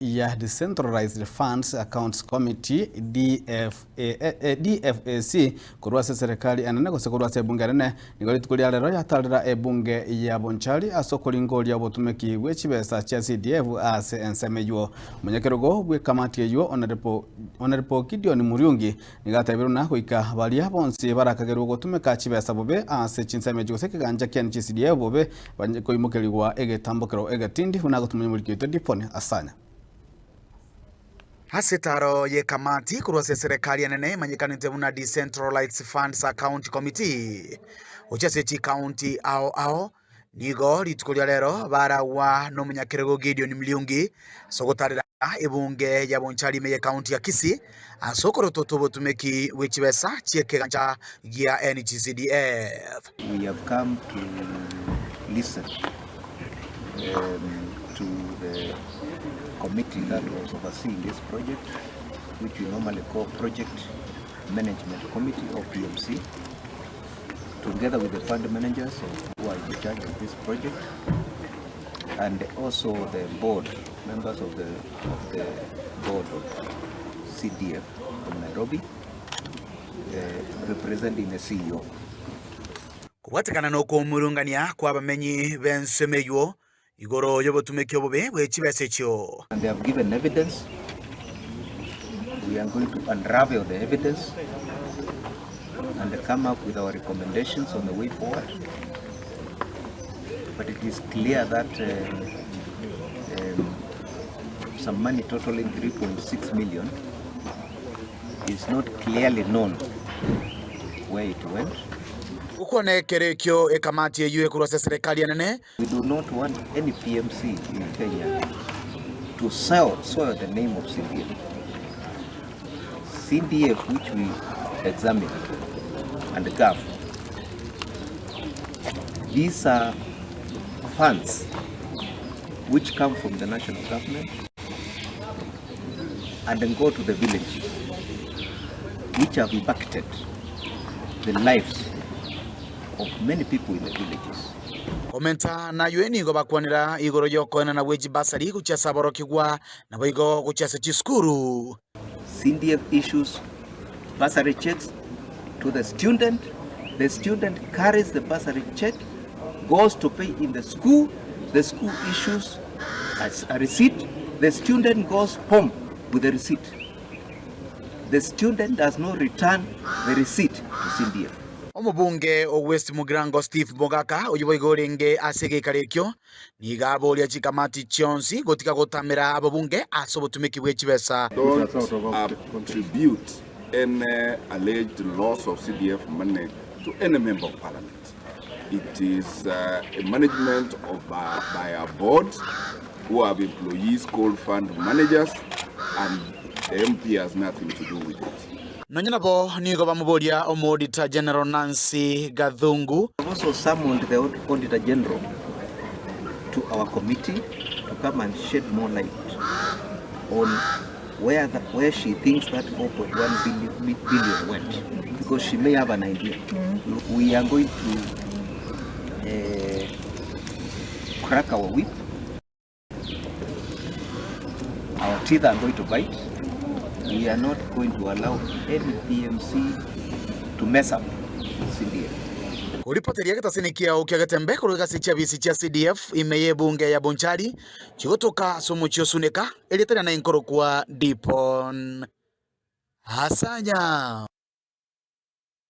Ya Decentralized Funds Accounts Committee, DFAC, korwa ase eserekari enene gose korwa ase ebunge enene, nigo rituko ria rero yatarera ebunge ya Bonchari ase okoringoria obotumeki bwe chibesa chia CDF ase ensemo eywo. Omonyakerogo bw'ekamati eywo Honourable Gideon Muriungi nigo atebire buna goika baria bonsi barakagerwe gotumeka chibesa bobe ase chinsemo echi gose ekegancha kiane chia CDF bobe banye koimokerigwa egetambokero egetindi buna agotumanya omoriki oito Diponi Asanya. Ase etaro y'ekamati korwa ase eserekari enene emanyekanete buna Decentralized Funds Account Committee gochia ase chikaunti ao ao, nigo rituko ria rero baragwa nomonyakerogo Gideon Mliungi ase ogotarera ebunge ya Bonchari ime y'ekaunti ya Kisii ase okorotota obotumeki bwe chibesa chi'ekegancha gia NGCDF. We have come to listen to the committee that was overseeing this project, which we normally call Project Management Committee or PMC, together with the fund managers who are in charge of this project, and also the board, members of the, of the board of CDF from Nairobi, uh, representing the CEO. Kobwatekana nokomurungania kw'abamenyi b'ensemo eyio igoro y'obotumeki obobe bwe chibesa echio. And they have given evidence. We are going to unravel the evidence and come up with our recommendations on the way forward. But it is clear that um, um, some money totaling 3.6 million is not clearly known where it went. Gokwana ekero ekio ekamati eyio ekorwa ase eserekari enene. We do not want any PMC in Kenya to sell, soil the name of CDF. CDF which we examine and GAF, these are funds which come from the national government and then go to the villages which have impacted the lives of many people in the villages. Komenta naywe nigo bakwanera igoro y'okoenana gwe chibasari gochia ase aborokigwa, naboigo gochia ase chisukuru. CDF issues bursary checks to the student, the student carries the bursary check, goes to pay in the school, the school issues a receipt, the student goes home with the receipt. The student does not return the receipt to CDF. Omobunge o West Mugirango Steve Mogaka, oyio boigo orenge ase egeikaro ekio, nigo aboria chikamati chionsi gotiga gotamera ababunge ase obotumeki bwe chibesa. Don't attribute any alleged loss of CDF money to any member of parliament. It is uh, a management of, uh, by a board who have employees called fund managers and the MP has nothing to do with it. Nonya nabo nigo bamoboria Omoauditor General Nancy Gathungu. We have also summoned the Auditor General to our committee to come and shed more light on where, the, where she thinks that 4.1 billion, billion went, because she may have an idea. Mm. We are going to uh, crack our whip. Our teeth are going to bite. We are not going to allow any PMC to mess up CDF. Koripoteria getasini kiao kia Getembe korwa egasi chiabisi chia CDF ime y'ebunge ya Bonchari chigotoka ase omochie o Suneka erieta riane nkorokwa Dipon Asanya.